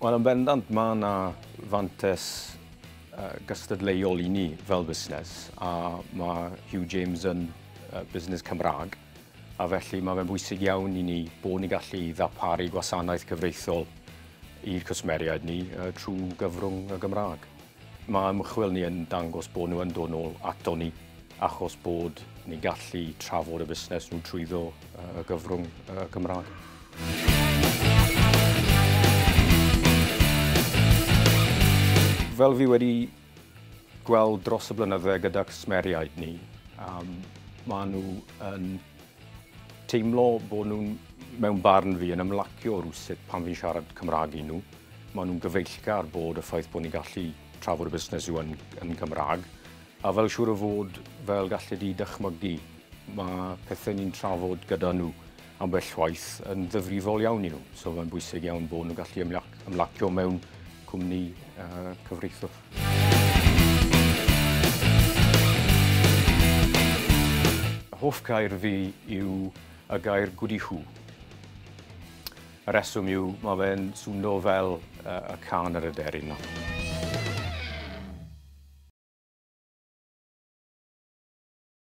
Wel, yn bendant, mae yna fantes gystadleuol i ni fel busnes, a mae Hugh James yn busnes Cymraeg, a felly mae fe'n bwysig iawn i ni bod ni'n gallu ddarparu gwasanaeth cyfreithiol i'r cwsmeriaid ni trwy gyfrwng y Gymraeg. Mae ymchwil ni yn dangos bod nhw yn dod nôl ato ni achos bod ni'n gallu trafod y busnes nhw trwyddo y gyfrwng Cymraeg. Fel fi wedi gweld dros y blynydde gyda cwsmeriaid ni, maen nhw yn teimlo bod nhw'n, mewn barn fi, yn ymlacio rywsut pan fi'n siarad Cymraeg i nhw. Maen nhw'n gyfeillgar bod y ffaith bod ni'n gallu trafod y busnes yw yn Cymraeg. A fel siŵr o fod, fel gallu di dychmygu, mae pethau ni'n trafod gyda nhw ambell waith yn ddifrifol iawn i nhw. So mae'n bwysig iawn bod nhw'n gallu ymlacio mewn cwmni cyfreithiol. Hoff gair fi yw y gair gwdihŵ. Y reswm yw, mae fe'n swno fel y cân yr aderyn 'na.